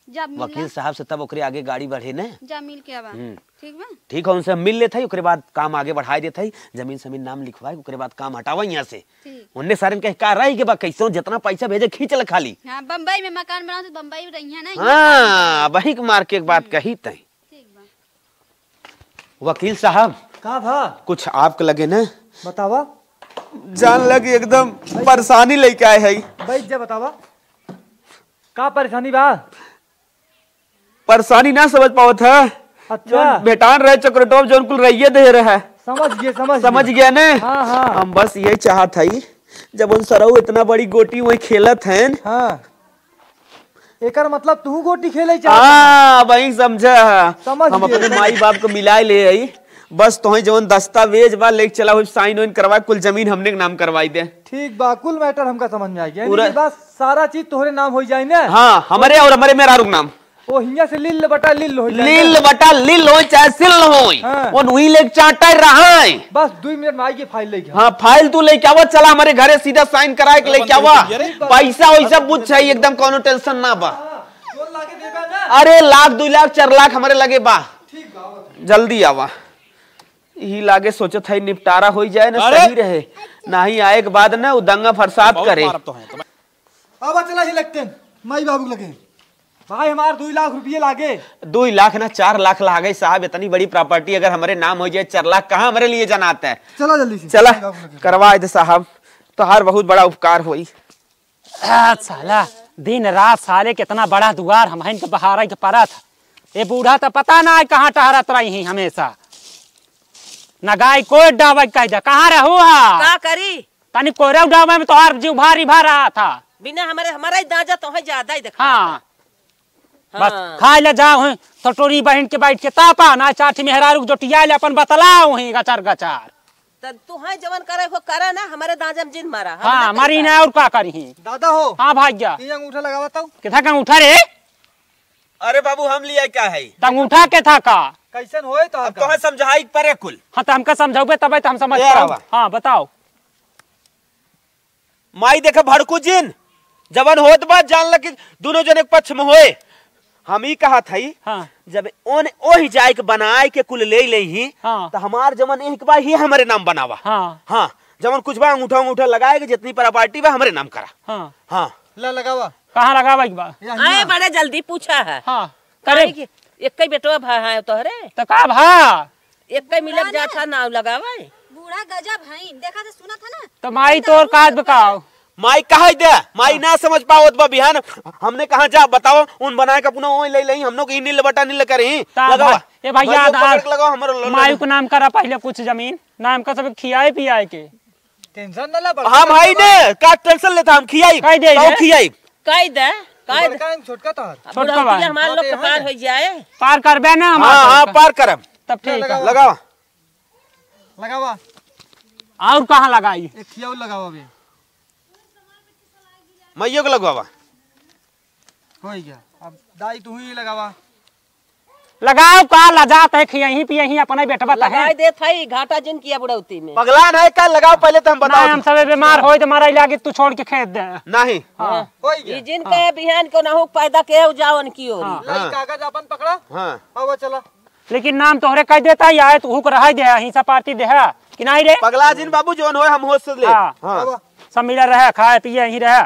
जा मिल वकील ला। साहब से, तब ओकरे आगे गाड़ी बढ़े ने। जा मिल के आवा। हम्म। ठीक बा? ठीक है, उनसे हम मिल लेत है, ओकरे बाद काम आगे बढ़ाए देत है, जमीन समीन नाम लिखवाए, ओकरे बाद काम हटावा यहाँ से। ठीक। उनने सारन कहे का रही के बा, कैसे जितना पैसा भेजे खींच ले खाली। हाँ, बम्बई में मकान बनाओ तो बम्बई में रही है ना, यहाँ हाँ, वही के मार के एक बात हम्म। कही तय। ठीक बा। वकील साहब, का भा? कुछ आपके लगे न बतावा। जान लगी एकदम परेशानी लेके आए है। बैठ जा, बतावा। का परेशानी बा? परेशानी ना समझ पावत है। अच्छा। जौन भेटान रहे चक्रटोप, जौन कुल रहिए दे रहे। समझ गए, समझ समझ गए। गया ने? हाँ, हाँ। हम बस यही चाहत हई, जब उन सरऊ इतना बड़ी गोटी वहीं खेलत हैं। हाँ। एकर मतलब तू गोटी खेले चाहत हाँ, वही समझा है। समझ हम गए, अपने समझ माई बाप को मिलाए ले आई। बस तोहे जौन दस्तावेज बा, लेके चला हो, साइन वाइन करवा, कुल जमीन हमने के नाम करवाई दे। ठीक बा, कुल मैटर हमका समझ में आ गया। पूरा यानी कि बस सारा चीज तोहरे नाम हो जाए ना? हाँ, हमारे और हमारे मेहरारू के नाम। ओ हियां से लिल बटा लिल हो जाए ना? लिल बटा लिल हो चाहे सिल हो, हाँ। वो नुई लेके चाटे रहे। बस दुई मिनट में आई के फाइल लेके। हाँ, फाइल तू लेके आवा, चला हमारे घरे सीधा साइन करा के लेके आवा। पैसा वैसा बुझ चाहिए एकदम, कौनो टेंशन ना बा। हाँ, जोन लागे देबे ना? अरे लाख, दुई लाख, चार लाख हमारे लगे बा। ठीक बा, आवत है। जल्दी आवा। यही लागे सोचत है निपटारा हो जाए ना, अरे! सही रहे। नाही आए के बाद ना वो दंगा फसाद बहुत करे। मारत तो हैं, तो अब चला ही लगते हैं, माई बाबू के लगे। भाई, हमार दुई लाख रुपये लागे। दुई लाख ना, चार लाख लागे साहब, इतनी बड़ी प्रॉपर्टी अगर हमारे नाम हो जाए, चार लाख कहाँ हमारे लिए जनाता है? चला जल्दी से, चला, माई बाबू के लगे। करवा दे साहब, तोहार बहुत बड़ा उपकार होई। आ, साला, दिन रात साले कितना बड़ा दुआर हमहन के बहारे के पड़त। ये बूढ़ा तो पता ना है कहाँ टहरत रही हैं हमेशा। नगाई कोई डावै कहि दे, कहाँ रहू हा? का करी? तनी कोरौ डावै में तोहार जीव भारी भा रहा था। बिना हमरे, हमरा ही दांजा तोहे ज्यादा ही देखा। हाँ। बस हाँ। खाइ ले जाओ हैं, सटोरी बहिन के बैठ के तापा, ना चाठी मेहरारू के जोटिया ले अपन बतलाओ हैं गचार गचार। त तू है जवन करे को करा ना, हमरे दांजा में जिन मारा, हम हाँ, ना मरी करी। ना और का करी ही। दादा हो। हाँ भैया। ई अंगूठा लगावा तऊ। केथा का अंगूठा रे? अरे बाबू, हम लिया क्या है? त अंगूठा केथा का? कैसन होए तो अब का? तोहे समझाई परे कुल। हाँ, त हमका समझाउबे तबे त हम समझ ए, पाओ। आवा। हाँ, बताओ। माई देखे भड़कू जिन, जवन होत बा जान ल कि दुनो जने के पक्ष में होए। हम ई कहत हई, हाँ। जब ओन ओही जाए के बनाए के कुल ले लेही, हाँ। त हमार जवन एक बा ही हमरे नाम बनावा। हाँ। हाँ, जवन कुछ बा अंगूठा अंगूठा लगाए के जितनी प्रॉपर्टी बा हमरे नाम करा। हाँ। हाँ। ला लगावा। कहाँ लगावा के बा? यही आए ना। बड़े जल्दी पूछा है। हाँ। करे। काहे कि एक्कै बेटवा भा है तोहरे? त का भा? एक्कै मिलत बूढ़ा जात ना। है, नाव लगावे। बूढ़ा गजब है, देखा तो सुनत है ना। त माई तोर काज बकाओ। माई कहे दे, माई हाँ। ना समझ पावत बा बिहान। हमने कहा जा बताओ, उन बनाए का पुना ओए ले लेही, हम लोग ई नील बटा नील करे ही। ता लगावा। भाई, ए भाई, माई याद ऊपर आ, रख लगावा, हमरो लो, माई लो। को नाम करा पहले कुछ जमीन, नाम का सब खियाए पियाए के। टेंशन ना ला, बड़का हम है ना, का टेंशन लेता, हम खियाई। कह दे तो रे। खियाई। कह दे, कह दे। बड़का है, छोटका तोहर। अब छोटका बुढ़ौती भाई। हमार लोग के हाँ, पार हो जाए। पार करबे ना हमार हाँ, हाँ, लोग का। पार करब। तब ठीक है। लगावा। लगावा। और कहाँ लगाई? एक खियाऊ लगावा बे। माइयो के लगवावा। हो गया। अब दाई तू ही लगावा। लगाओ का लजात है, खियही पियही अपने बेटवा त है। लगाई देत है, घाटा जिन किया बुढ़ौती में। पगला नहीं का, लगाओ पहले तो हम बताओ ना, हम तुम। सबे बीमार होई त मारा लागी, तू छोड़ के खेत दे। नहीं। हाँ। हाँ। होई गया। ई जिन हाँ। के बिहान को ना हो पैदा के हो जावन की ओरी। हाँ। लाई हाँ। कागज अपन पकड़ा। हाँ। अब चला। लेकिन नाम तोहरे कह देता ही आए, तू हुक रह दे, हिंसा पार्टी दे है कि नहीं रे? पगला जिन बाबू जोन होए हम होश से ले। हाँ। हाँ। अब सब मिला रहे, खाए पिए यहीं रहे।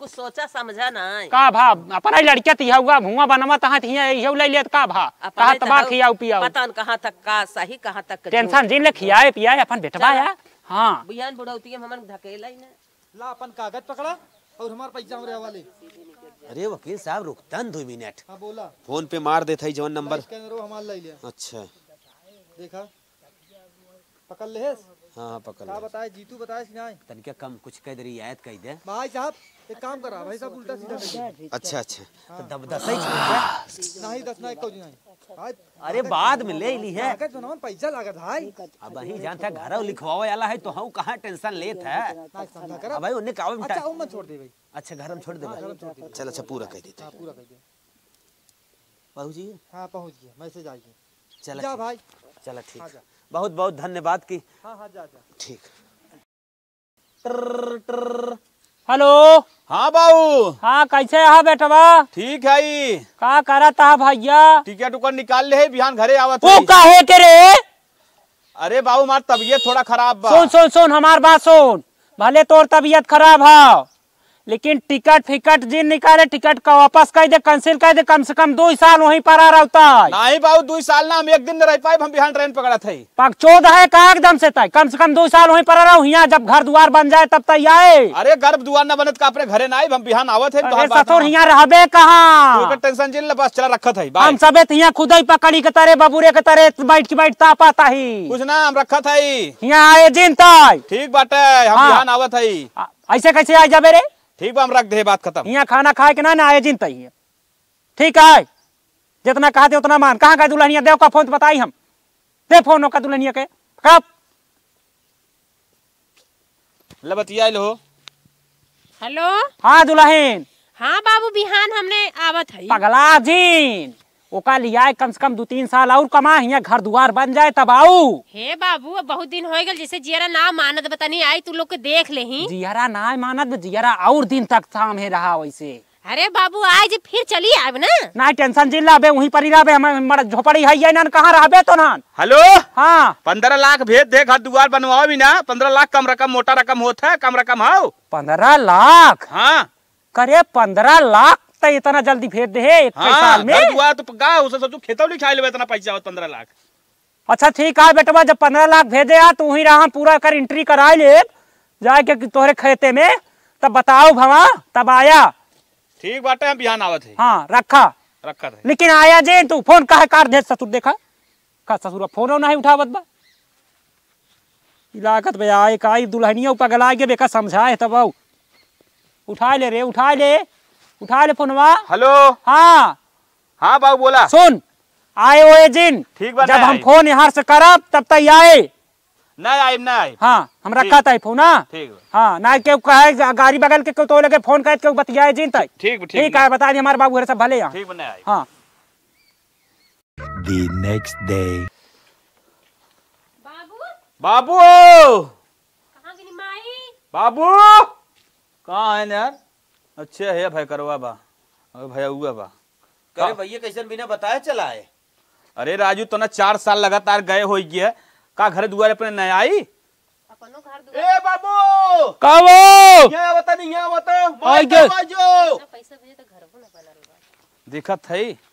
कुछ सोचा समझा नहीं। का भा, अपना ही लड़किया तिहउआ, भुआ बनवा तहाँ तिहिया, इहउ ले लेत का भा? अपना कहा ही तबा तहउ खियाऊ पियाऊ। पता न कहाँ तक का सही, कहाँ तक टेंशन झूठ। जिन ले खियाए पियाए अपन बेटवा चला। या। हाँ। बिहान बुढ़ौती में हमन धकेला ही ना। ला अपन कागज पकड़ा और हमार पैसा हमरे हवाले। अरे वकील साहब, रुकतन दो मिनट। हाँ, बोला। फोन पे मार देत है जवन नंबर। स्कैनरो हमार ले लिया। अच्छा। देखा। पकड़ लेहेस? हाँ, हाँ, पकड़ का लेहेस। बताए, जीतू बताए कि नहीं? तनिका कम कुछ कह दे, रियायत कह दे। भाई साहब, एक काम करा, भाई साहब उल्टा सीधा कर दे। अच्छा, अच्छा। हाँ। तो दब दस ही छोड़ दे। नहीं, दस ना, एक नहीं। भाई, अरे, बाद में ले ली है। लागत बनावन, पैसा लागत भाई। अब वही जानता है, घर लिखवावे वाला है, तो हम कहाँ टेंशन लेत है। ना, समझा कर। अब भाई, उन्हें का अच्छा, उनमें छोड़ दे भाई। अच्छा, घर में छोड़ दे हाँ, भाई। घर में छोड़ दे। चल, अच्छा, पूरा कह देते हाँ, हैं। पूरा कह दे। पहुँच गए? हाँ, पहुँच गए, मैसेज आ गया। चला जा ठीक। भाई। चला ठीक। हाँ, जा। बहुत बहुत धन्यवाद की। हाँ, हाँ, जा, जा। ठीक। ट्र, ट्र। हेलो। हाँ बाबू। हाँ, कैसे है बेटवा? ठीक है ई। का करत है भैया? टिकट उकट निकाल ले है, बिहान घरे आवत वो है। काहे के रे? अरे बाबू, हमार तबीयत थोड़ा खराब बा। सुन, सुन, सुन, हमार बात सुन। भले तोर तबीयत खराब है, लेकिन टिकट फिकट जिन निकाले, टिकट का वापस कर दे, कैंसिल कर दे, कम से कम दो साल वहीं पर आ रहता है। नहीं बाबू, दो साल ना, हम एक दिन न रह पाए, हम बिहान ट्रेन पकड़त है। पगचोद है का एकदम से तय, कम से कम दो साल वहीं पर रहो, हियाँ जब घर दुआर बन जाए तब तय आए। अरे घर दुआर ना बने तो का अपने घरे ना आइब, हम बिहान आवत है, अरे तोहार बात ससुर ना। हियाँ रहबे कहाँ? तू एकर टेंशन जिन ले, बस चला रखत है, बाय। हम सबे त हियाँ खुदई पकड़ी के तरे, बबुरे के तरे बैठ के बैठ तापत ही। कुछ ना, हम रखत है। हियाँ आए जिन तय। ठीक बाटे, हम हाँ। बिहान आवत है। आ, ऐसे कैसे आ जाबे रे? ठीक बा, हम रख दे, बात खत्म। हियाँ खाना खाए के ना, ना आए जिन तय हियाँ। ठीक है, जितना कहा थे उतना मान। कहाँ का दुल्हनिया? देव का फोन तो बताई हम। दे फोन ओका दुल्हनिया के। कब? ले बतियाइल हो। हेलो। हाँ दुल्हन। हाँ बाबू, बिहान हमने आवत है। पगला जीन, ओका लियाए कम से कम दो तीन साल और कमा, हियाँ घर दुआर बन जाए तब आऊ। हे बाबू, अब बहुत दिन हो गल, जैसे जियरा ना मानत बा, तनी आई तू लोग के देख लेही। जियरा ना मानत, जियरा और दिन तक सामने रहा वैसे। अरे बाबू, आज फिर चली आब ना। ना टेंशन जिन ला बे, वहीं पर ही रहबे, हम मर झोपड़ी है ये ना, कहाँ रहबे तो ना। हेलो। हाँ। पन्द्रह लाख भेज दे, घर दुआर बनवाओ भी ना, पन्द्रह लाख कम रकम, मोटा रकम होत है, कम रकम हाउ। पन्द्रह लाख? हाँ। करे पन्द्रह लाख त इतना जल्दी भेज दे है एक हाँ, साल में? घर दुआर तो का, उसे सोचू खेतौ लिखाई लेबे, इतना पैसा आवत पन्द्रह लाख। अच्छा ठीक है बेटवा, जब पन्द्रह लाख भेजे आ तो वहीं रहा, हम पूरा कर एंट्री कराए ले जाए के तोहरे खेते में, तब बताओ भवा, तब आया। ठीक बाटे, हम बिहान आवत है। हाँ रखा। रखत है। लेकिन आया जे तू फोन काहे काट दे ससुर, देखा का ससुर फोनो नहीं उठावत बा। ई लागत बे आए का, ई दुल्हनिया पगला गए, बेका समझाए तब आऊ। उठा ले रे, उठा ले, उठा ले फोनवा। हेलो। हाँ। हाँ बाबू, बोला। सुन, आए ओए जिन, ठीक बा, जब ना हम आए। फोन यहाँ से करब, तब तक आए। ना आए, ना आए। हाँ, हम ठीक। रखा था फोन, हाँ? ठीक बा। हाँ, ना केहू कहे, गा-, गाड़ी बगल के केहू तो लगे फोन करे, केहू बतियाए जिन तक। ठीक बा, ठीक ठीक बा। है, बता दी हमारे बाबू घरे सब भले हैं। ठीक बा, ना आए। हाँ। The next day. बाबू। बाबू। कहाँ गेली माई? बाबू। कहाँ है यार? अच्छा है भाई, करवा बा। अरे भैया हुआ बा। करे का? भैया कैसन बिना बताए चला है? अरे राजू, तो ना चार साल लगातार गए होई गया, का घर दुआरे अपने न आई? अपनो घर दुआर। ए बाबू! का वो? यहाँ आवता नहीं, यहाँ आवता। आई माई गे। बाबू, आ जाओ। इतना पैसा भेजे तो घर को ना बनल बा। देखत है।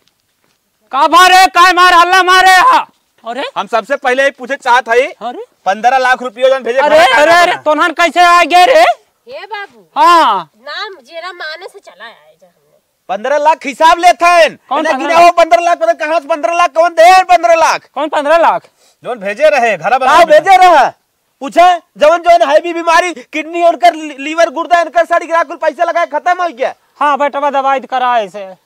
का भा रे, काय मार हल्ला मारे हा? अरे? हम सबसे पहले ही पूछे चाहत हई, अरे? पन्द्रह लाख रुपया जौन भेजे अरे, घर का अरे, ना अरे, बना। तोहन कैसे आ गए रे? हे बाबू। हाँ। नाम जेरा माने से चला आए जा हमने। पन्द्रह लाख हिसाब लेत हन। कौन इन्हें पन्द्रह गिना लाख? हो पन्द्रह लाख, पता कहाँ से पन्द्रह लाख, कौन दे पन्द्रह लाख? कौन पन्द्रह लाख? जौन भेजे रहे, घरा बना का के। भेजे रहे? पूछे, जवन जवन heavy बीमारी, kidney उनकर, li-, liver, गुर्दा इनकर, साड़ी गिरा कुल पैसा लगाए खत्म हो गया। हाँ, बेटवा दवाई तो कराए से।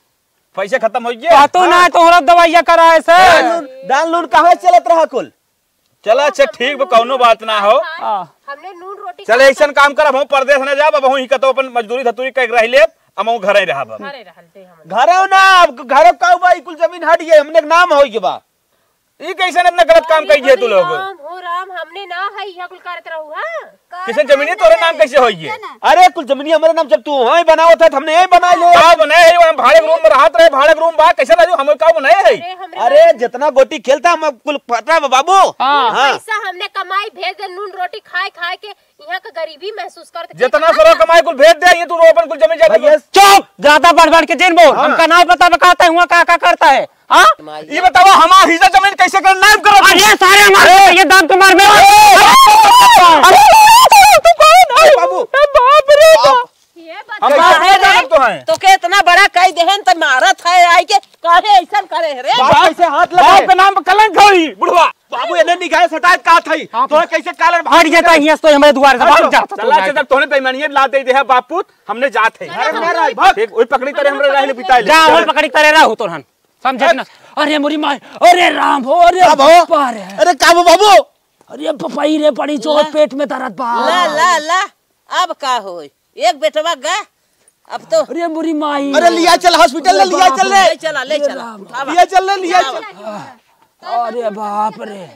पैसे खत्म हो गया? कहतो हाँ। ना, तोहरा दवाइया कराए से। दान लून, दान लून कहाँ से चलत रहा कुल? चला, अच्छा, ठीक बा, कौनो बात ना हो। हाँ। हमने नून रोटी चले, खा ऐसन काम करब, हम परदेस ना जाब, अब हम ही कतो अपन मजदूरी धतूरी कर रह लेब, हम घरे रहब। घरे रहल दे हम। घरे ना, अब घरे का बा, ई कुल जमीन हट गई, हमने नाम होई के बा। ई कैसन इतना गलत काम अरे, कइले तू लोग? राम हो राम, हमने ना है, यह कुल करत रहू, हाँ? किसन जमीनी तोरे नाम कैसे होई है? अरे, कुल जमीनी हमरे नाम, जब तू वहीं बनावत है, तो हमने यहीं बना ले। का बनाए है? हम भाड़े के रूम में रहत रहे, भाड़े के रूम बा, कैसे राजू, हम का बनाए है? अरे, हमरे अरे, जितना गोटी खेलता, हम कुल पता बा, बाबू। हाँ। हाँ। पैसा हमने कमाई भेज दे, नून रोटी खाए, खाए के यहाँ का गरीबी महसूस करत। जितना सरवा कमाए, कुल भेज दे, ये तू अपन कुल जमीन जायदाद भैया। चुप, ज्यादा बढ़ बढ़ के जिन बोल, हाँ। हमका ना पता बा, कहता है, हुआ का, का करता है। हाँ? माई। ये बतावा, हमार हिस्सा जमीन कैसे कर नाम करत? अरे सारे हमार ए! ये दांत मार में। ए! अरे, अरे, अरे, तू कौन है? बाबू। ए, बाप रे बाप। ये हम बतावा। कैसे जानत तो हैं? तो के इतना बड़ा कह देहन त मारत है आई के, काहे ऐसन करे है रे? बाप कैसे हाथ लगा? बाप के नाम पे कलंक होई, बुढ़वा। बाबू, एने निगाह सटाए का थई? हाँ। तोरा कैसे कालर भाग हट जाता है, हियां से तो हमरे दुआरे से भाग जा। चला, चला, तोहने बेईमानियत ला दे दे है बाप पूत, हमने जात है। अरे, मेरा भाग। ठीक, ओई पकड़ी तरे हमरे राह ले बिताए ले। जा, ओई पकड़ी तरे रहो तोरहन। समझत ना। अरे मोरी माई, अरे राम हो, अरे का भो? बाप रे। अरे का भो बाबू? अरे पपाई रे, बड़ी जोर ला। पेट में दर्द बा। ला, ला, ला, अब का होई? एक बेटवा गा, अब तो अरे मोरी माई। अरे लिया चल hospital ले, लिया चल रे। ले चला, ले अरे चला, राम। उठावा। लिया चल रे, लिया चल। अरे बाप रे।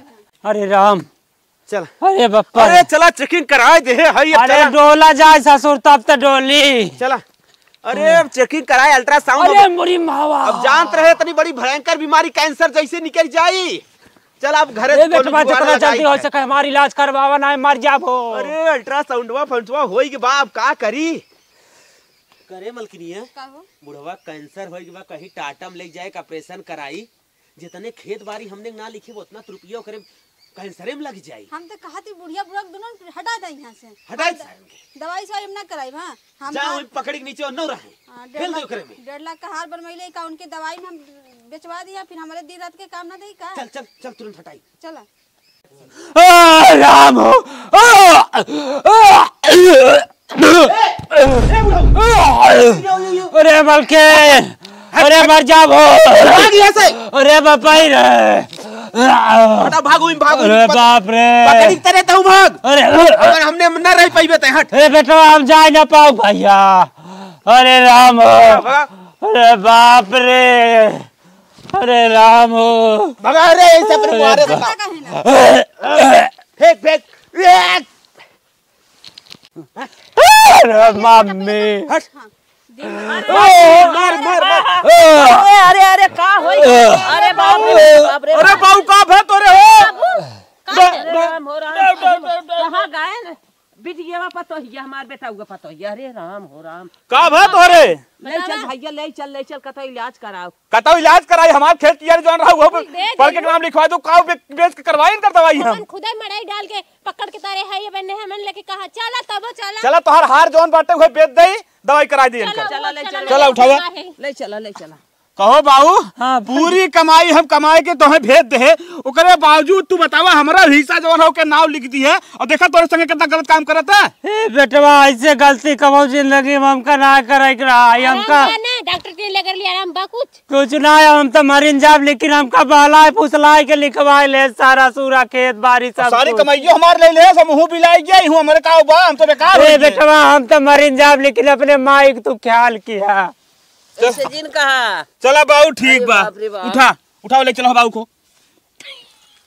अरे राम। चल। अरे बप्पा अरे रे। चला checking कराए दे है, हई अब अरे चला। डोला जाए ससुर, तब तो डोली। चला। अरे, अब checking कराए, ultrasound अरे, अब, मोरी मावा। अब जानत रहे, इतनी बड़ी भयंकर बीमारी cancer जैसे निकल जाई। चल, अब घरे ए, से कोनो बेटवा, जुगाड़ जितना लगाई जल्दी हो के। सके, हमार इलाज करवावा, ना मर जाबो। अरे, ultrasoundवा, फंसवा होई के बा, अब का करी? करे मलकिनिया, का हो? बुढ़वा cancer होई के बा, कहीं टाटा में ले जाए के operation कराई। जितने खेत बारी हमने ना लिखे, उतना त रुपया ओकरे cancerए में लग जाई। हम तो कहत ही बुढ़िया बुढ़वा के दोनों हटा दे यहाँ से। हटा दे हम सारन के। दवाई सवाई हम ना कराई, हाँ। हम जा, वहीं पकड़ी के नीचे और न रहे। हाँ, डेढ़ लाख, ओकरे में। डेढ़ लाख का हार बनवैले का, उनके दवाई में हम बेचवा दिया, फिर हमारे दिन रात के काम ना देई का? चल, चल, चल, तुरंत हटाई। चला। आ, राम हो। आ, आ, ए, ए, बुढ़ऊ। यो, यो, यो। अरे मलके, अरे मर जाबो। भाग यहाँ से। अरे बापाई रे। हटा, भाग, वहीं भाग, वहीं अरे भाग। बाप रे। पकड़ी के तरे तहु भाग। अरे, अगर हमने न रह पाइबे ते हट। अरे बेटवा, हम जाए ना पाओ भैया। अरे राम। भाग। अरे बाप रे। अरे राम हो। भगा रे, ऐसे अपने अरे मुहारे से बा- का। फेंक, फेंक। अरे मम्मी। हट। हाँ। ओ, मार, मार, मार। अरे, अरे, अरे, का होई? अरे बाप रे, बाप रे, अरे बाप। बाबू, का भा तोरे हो? बाबू, का बा-, अरे बा-, राम हो, राम। कहाँ गए न? बिटिया पतोहिया, हमार बेटा हुआ पतोहिया। अरे राम हो राम। का भा तोरे? ले चल भैया, ले चल, ले चल, कतौ इलाज कराओ। कतौ इलाज कराई, हमार खेत कियारी जौन रहा, वो कुल दे पढ़ के दे। नाम लिखवा दो, काऊ बे-, बेच के करवाई इनकर दवाई हम। हमन खुदे मड़ई डाल के पकड़ के तारे है, ये बन्ने हमन लेके कहा, "चला तबो चला।" चला, तोहार हार जौन बाटे, उहे बेच देई, दवाई कराई दी इनकर। चला, ले चला, चला, ले चला, उठावा। चला, ले चला, ले चला। कहो बाऊ, हाँ, भाई। पूरी कमाई हम कमाए के तोहे भेज दे, ओकरे बावजूद तू बतावा, हमरा हिस्सा जवन हो के नाव लिख दी है, और देखा तोरे संगे कितना गलत काम करत है। ए बेटवा, ऐसे गलती कबो जिंदगी में हमका ना करे के रहा। आराम हमका बा ना, डॉक्टर के लेकर लिए आराम बा कुछ? कुछ ना है, हम तो मरिन जाब, लेकिन हमका बहलाए फुसलाए के लिखवाए ले सारा सूरा खेत बाड़ी सब सारी कुछ। कमाइयो हमार ले ले, हम हूँ बिलाई गया हूँ, हमारे का बा, हम तो बेकार हो ए गए। बेटवा, हम तो मरिन जाब, लेकिन अपने माई के तू ख्याल किया। ऐसे जिन कहा। चला बाऊ, ठीक अरे बा। बाप रे बाप। उठा, उठाओ, ले चलो बाऊ को।